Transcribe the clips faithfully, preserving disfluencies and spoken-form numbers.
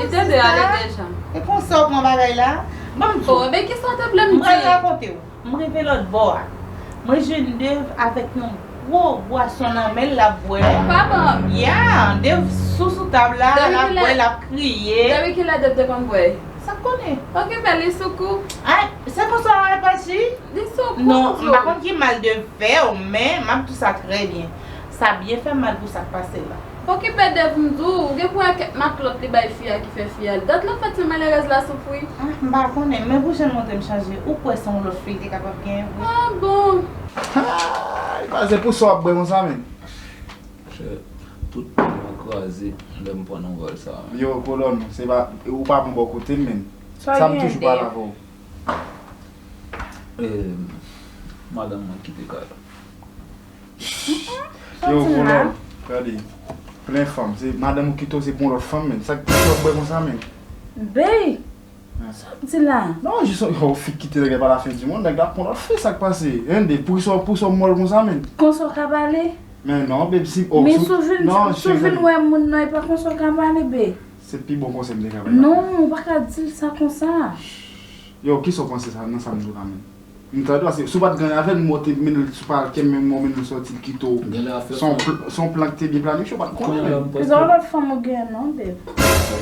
Tande ale deja. E konsa w pran bagay la? Ban m di w. Oh, men kisa w te vle m di? M pral rakonte w. M rive lòt bò a. Mwen jwenn Dave avèk yon gwo bwason nan men l, l ap bwè. Pa ban m. Ya, Dave sou, sou tab la, l ap bwè, l ap kriye. Depi kilè Dave te konn bwè? Sa k konnen? Ok, men li sou kou. Ay, se konsa w repaji? Li sou kou. Non, m pa konn ki mal Dave fè w, men m ap di w sa trè byen. Sa byen fè mal pou sa k pase la. Okipe Dave m di w, ou gen pou wè kèk matlòt li bay fi a ki fè fi a. Dat lan fèt se malerèz la soufri. Ah, m pa konnen, men pou jan l montre m chanje, ou kwè se yon lòt fi li te kapab genyen vre? Ah bon? Ay, pa se pou sa w ap bwè konsa, menm. Monchè, tout pye m an kraze lè m pran nouvèl sa a. Yo, kolòn, se pa, ou pa bon bò kote m, menm. Sa m toujou pale avè w. Eh, madanm mwen kite kay la. Yo, kolòn, gade. Plen fanm. Se madanm ou kite w, se pou yon lòt fanm, menm. Sa k, sa k fè w bwè konsa, menm? Bey! Sa w ap di la? Non, jis yon, yon fi kite nèg la pa la fin di monn, nèg la pran lòt fi, sa k pase? Ende, poukisa, poukisa w mòl konsa, menm? Konsa w ka pale? Men non, babe, si, oh, men si w vin, non, si w vin wè moun nan, e pa konsa w ka pale, babe. Se pi bon konsèy m te ka bay la. Non, ou pa ka di l sa konsa. Yo, kisa w panse sa, nan sa m di w la, menm? M tande w, paske si w pa t gen avè l, m wè w te mennen l sou pakè, men m wè w mennen l sòti, l kite w. Se yon pl-, se yon plan ki te byen planifye, w pa t konnen, menm. Se yon lòt fanm ou gen, non, babe.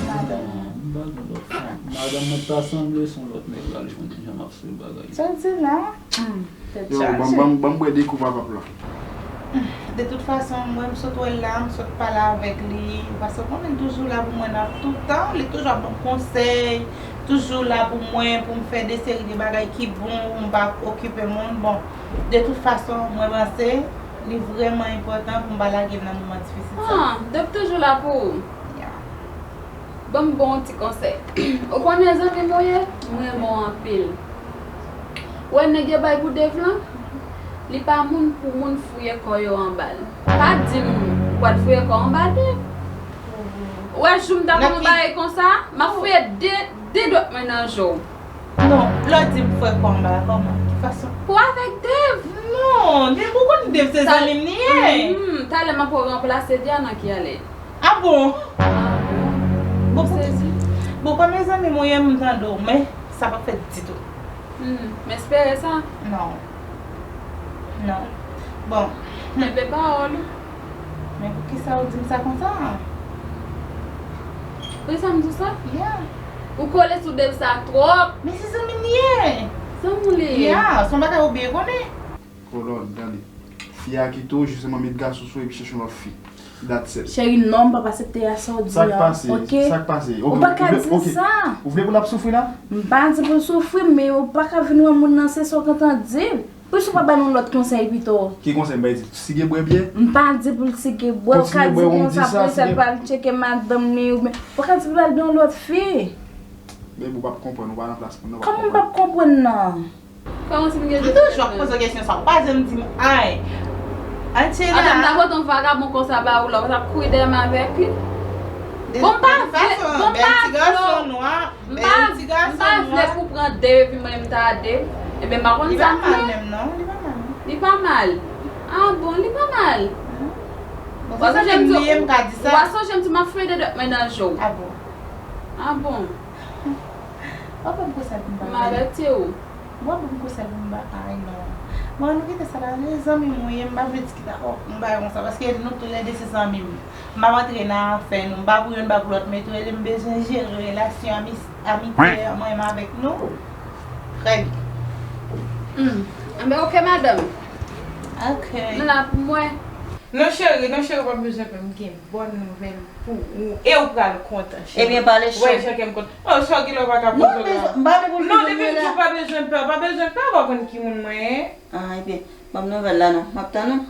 Madanm. Non, m pa gen lòt fanm. Madanm mwen ta sanble se yon lòt nèg la, li konn jan m ap swiv bagay. Sa w di la? Hmm, tèt chaje. Yo, ban m, ban m, ban m bwè de kou papap la. De tout fason, mwen, m sot wè l la, m sot pale avèk li, paske w konnen l toujou la pou mwen nan tout tan, li toujou ap ban m konsèy, toujou la pou mwen, pou m fè de seri de bagay ki bon, pou m pa okipe moun. Bon, de tout fason, mwen panse li vrèman enpòtan pou m pa lage l nan moman difisil sa. Ah, Dave toujou la pou ou. Ya. Ban m ba w yon ti konsèy. Ou konnen zanmi m ou ye, m renmen w anpil. Ou wè nèg yo bay pou Dave lan, li pa moun pou moun fouye kò yo anba l. Pa di m ou pral fouye kò anba Dave. Ou wè jou m ta konn yon bagay konsa, m ap fouye de, de dwèt mwen nan je w. Non, lè w di m fouye kò anba, kòman? Ki fason? Pou avèk Dave. Non, Dave, ou konn Dave se zanmi m li ye. Hmm, talè m ap ranplase Diana ki ale. Ah bon? Ah bon. Bon, pou, bon, kòm mezanmi, mwen, m tande w, men sa p ap fèt ditou. Hmm, m espere sa. Non. Non. Bon. Kenbe pawòl ou. Men poukisa w di m sa konsa? Poukisa m di w sa? Yeah. Ou kole sou Dave sa twòp. Men se zanmi m li ye. Zanmi w li ye? Yeah, se yon bagay ou byen konnen. Kolòn, tande. Fi a kite w, jisteman met gason sou epi chèche yon lòt fi. That's it. Cheri, non, m p ap aksepte a sa w di an, oke? Sa k pase? Sa k pase? Ou pa ka di sa. Ou vle pou l ap soufri la? M pa di pou l soufri, men ou pa ka vin wè moun nan se sa w gentan di l. Poukisa w pa ba l yon lòt konsèy pito? Ki konsèy m bay di? Sige bwè byè? M pa di pou l sige bwè, ou ka di konsa pou l sèl pa l tcheke madanm li oubyen ou ka di pou l al gen yon lòt fi. Men ou p ap konprann, ou pa nan plas moun nan, ou p ap konprann. Kòman m p ap konprann nan? Kòman si m gen de... M toujou ap poze w kesyon sa, ou pa janm di m anyen. Anchela. Atò, m ta pote yon vagabon konsa ba ou la, ou t ap kouri dèyè m avèk li? Bon, m pa vle, bon, m pa vle, m pa, m pa vle pou pran de epi mwen m ta de. Ebyen, m pa konn sa m vle. Li pa mal menm, non, li pa mal, non. Li pa mal. Ah bon, li pa mal. Ou pa sonje m di, ou pa sonje m di m ap fouye de dwèt mwen nan je w. Ah bon. Ah bon. W ap ban m konsèy pou m pa vle. M avèti w. W ap ban m konsèy pou m pa, ay non. Bon, ann nou kite sa la, se zanmi m ou ye, m pa vle di kite, oh, m bagay konsa, paske nou toulède se zanmi m. M p ap antre nan afè nou, m pa pou youn, m pa pou lòt, men toulède m bezwen jere relasyon ami-, amitye mwen menm avèk nou. Trè byen. Hmm. Enben, oke, madanm. Oke. M la pou mwen. Non, cheri, non, cheri, w pa bezwen pè, m gen bòn nouvèl pou ou. E ou pral kontan, cheri. Ebyen, pale cho. Ou wè jan kè m kontan. Oh, sa w gen lè w pa ka poze la. Non, m pa vle pou l fin vin la. Non, depi m di w pa bezwen pè, w pa bezwen pè, w pa konn ki moun mwen ye. Ah, ebyen, ban m nouvèl la non. M ap tann ou.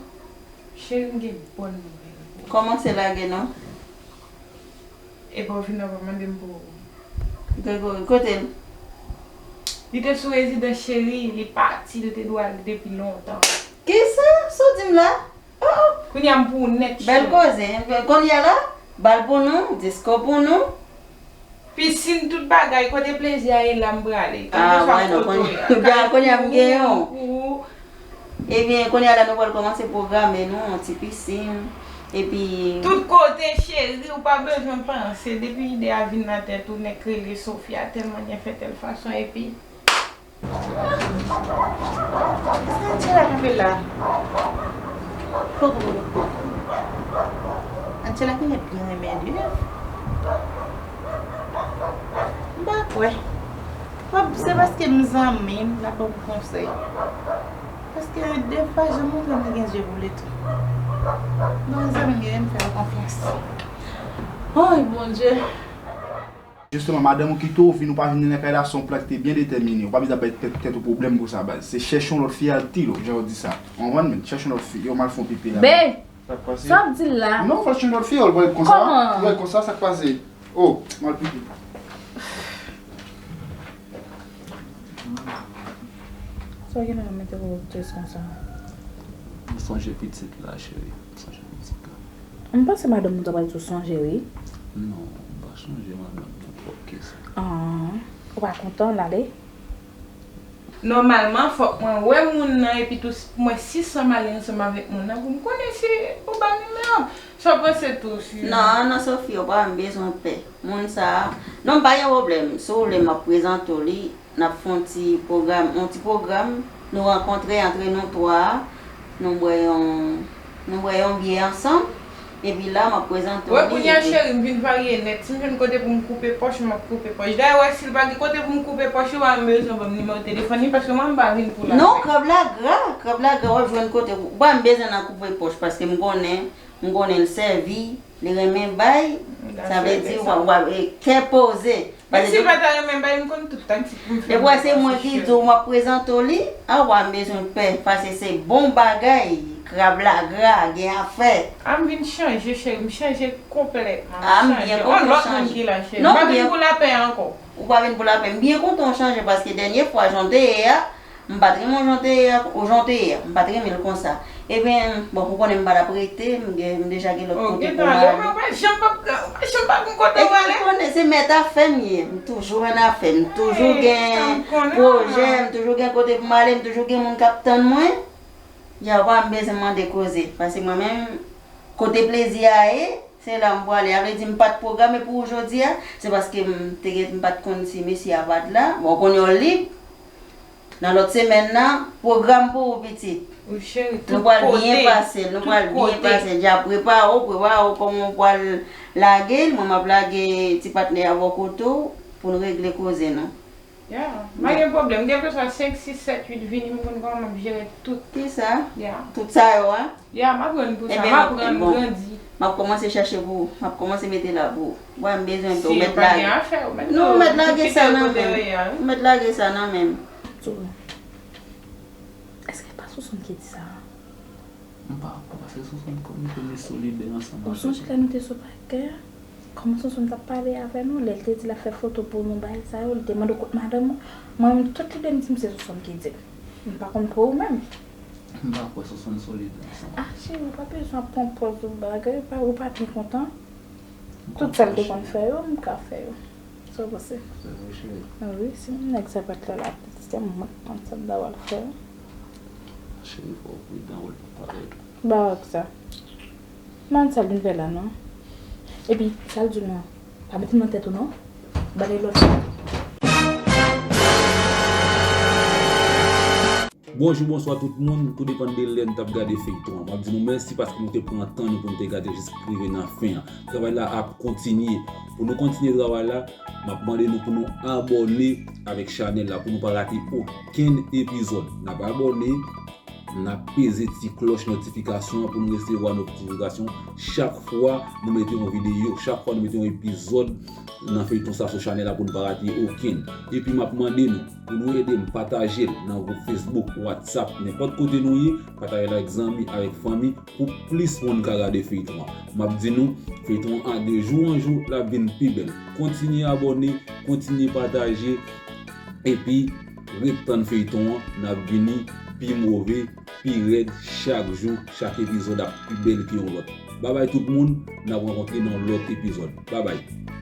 Cheri, m gen bòn nouvèl pou ou. Kòmanse lage non. Epa w vin la w pa mande m pou ou. Gregory, kote l? Li te sou rezidans cheri, li pati, li te dwe ale depi lontan. Kisa? Sa w di m la? Oh, oh. Kounye a m pou ou nèt, cheri. Bèl koze. Kounye a la, bal pou nou, disko pou nou. Pisin, tout bagay, kote plezi a ye la m prale. Ah, wè non, kounye a, kounye a m gen yon. Ebyen, kounye a la nou pral kòmanse pwograme nou yon ti pisin. Epi tout kote, cheri, ou pa bezwen panse. Depi ide a vin nan tèt ou, nèg rele Sofia tèlman gen fè tèl fason, epi Èske Angela kanpe la? Koko. Angela genlè byen renmen Diev. M pa kwè. Pap, se paske m zanmi m, l ap ban m konsèy. Paske Diev pa janm montre m li gen zye pou li tou. Donk zanmi m, m fè l konfyans. Oy, Bondye. Jisteman, madanm ou kite w vin, ou pa vin nan kay la, se yon plan ki te byen detèmine. Ou pa bezwen ap bay tèt, tèt ou pwoblèm pou sa, baz. Se chèche yon lòt fi al Tilo, jan yo di sa. Ou konprann, men? Chèche yon lòt fi. Yo mal fè yon pipi la. Be, sa k pase? Sa w ap di l la? Non, fò chèche yon lòt fi, ou wè l konsa. Kòman? Ou wè l konsa, sa k pase? Oh, mal pipi. Sa w gen nan mete pou tris konsa? M sonje pitit la, cheri. M sonje pitit la. M panse madanm ou ta pral tou sonje, wi. Non, m pa sonje madanm nan twòp ke sa. Ah, ou pa kontan l ale? Nòmalman, fòk mwen wè moun nan, epi tou, mwen si sanm ale ansanm avèk moun nan, pou m konnen si ou ba nimewo. Sa w panse tou, si... Non, non, Sophie, ou pa menm bezwen pè. Moun sa a. Non, m pa gen pwoblèm. Si w vle, m ap prezante w li. N ap fè yon ti pwogram, yon ti pwogram. Nou rankontre antre nou twa a. Nou bwè yon, nou bwè yon byè ansanm. Epi la, m ap prezante w li. Wè, kounye a, cheri, m vin varye nèt. Si m jwenn kote pou m koupe pòch, m ap koupe pòch. Dayè, wè, si l pa gen kote pou m koupe pòch, ou pa menm bezwen ban m nimewo telefòn li, paske mwen, m pa vin pou lapè. Non, krab la gra, krab la gra, w ap jwenn kote. Ou pa menm bezwen nan koupe pòch, paske m konnen, m konnen l sèvi. Li renmen bay, sa vle di w ap, w ap, e, kè poze. Menm si l pa ta renmen bay, m konn tout taktik pou m fè. Depi w wè se mwen ki di w m ap prezante w li, a w pa bezwen pè, paske se bon bagay, krab la gra, gen afè. A m vin chanje, cheri, m chanje konplètman. A m byen kontan w chanje. On lòt moun ki la, cheri. Non, m pa vin pou lapè ankò. Ou pa vin pou lapè. M byen kontan w chanje, paske dènye fwa, jan w te ye a, m pa t renmen w jan w te ye a, ou jan w te ye a. M pa t renmen l konsa. Ebyen, bon, ou konnen m pa t ap rete, m gen, m deja gen lòt kote pou m ale. Ou pa janm p ap, ou pa janm p ap gen kote w ale. E ou konnen se mèt afè m ye. M toujou ann afè, m toujou gen pwojè, m toujou gen kote pou m ale, m toujou gen moun k ap tann mwen. Ya, ou pa m bezwen mande koze. Paske mwen menm, kote plezi a ye, se la m pwale. A vle di, m pa t pwograme pou ou jodi a, se paske m te gen, m pa t konn si mesye a pa t la. Bon, kounye a w lib. Nan lòt semèn nan, pwogram pou ou, pitit. Wi, cheri, tout kote. Nou pral byen pase l, nou pral byen pase l. Dja prepare w, prepare w kòman w pral lage l. Mwen, m ap lage ti patnè a bò kote w pou n regle koze nou. Ya, m pa gen pwoblèm. Kèlkeswa senk, sis, sèt, uit vini, m konn kòman m ap jere tout. Kisa? Ya. Tout sa yo a? Ya, m aprann pou sa. M aprann, m grandi. M ap kòmanse chache pou ou. M ap kòmanse mete la pou ou. Bwa, m bezwen pè, ou mèt lage. Si yo pa gen afè, ou mèt... Non, ou mèt lage sa nan men m. Ou mèt lage sa nan men m. Èske pa Sonsonn ki di sa? M pa kwè, paske Sonsonn konnen ke nou solidè ansanm avè l. Ou sonje lè nou te sou pakè a? Kòman Sonsonn t ap pale avè nou, lè l te di l ap fè foto pou nou, bagay sa yo, li te mande w kot madanm ou? Mwen menm, tout lide m di m se Sonsonn ki di m. M pa konn pou ou menm. M pa kwè Sonsonn solidè ansanm. Ah, cheri, ou pa bezwen ap pran pòz ou bagay, ou pa, ou pa byen kontan. Tout sa l te konn fè yo, m ka fè yo. Sa w panse? Se vre, cheri. Ah wi, si nèg sa pa t la, la, se mwen k konn sa m ta pral fè. Cheri, fò w pridan, ou l pa parèt. Ba w ak sa. M pa konn sa l vin fè la, non. Epi, sa l di w lan, pa mete l nan tèt ou, non. Ba l lòt. Bonjou, bonswa tout moun, tou depann de lè n t ap gade feyton an. M ap di nou mèsi paske nou te pran tan nou pou n te gade jis rive nan fen an. Travay la ap kontinye. Pou nou kontinye travay la, m ap mande nou pou nou abòne avèk chanèl la pou nou pa rate okenn epizòd. N ap abòne, n ap peze ti klòch notifikasyon an pou nou resevwa notifikasyon chak fwa nou mete yon videyo, chak fwa nou mete yon epizòd nan feyton sa sou chanèl la pou nou pa rate okenn. Epi m ap mande nou pou nou ede m pataje l nan gwoup Facebook, WhatsApp, nenpòt kote nou ye, pataje l avèk zanmi, avèk fanmi, pou plis moun ka gade feyton an. M ap di nou, feyton an de jou an jou, l ap vin pi bèl. Kontinye abòne, kontinye pataje, epi ret tann feyton an, n ap vini pi move, pi rèd, chak jou, chak epizòd ap pi bèl ke yon lòt. Babay tout moun, n ap rankontre nan lòt epizòd. Babay.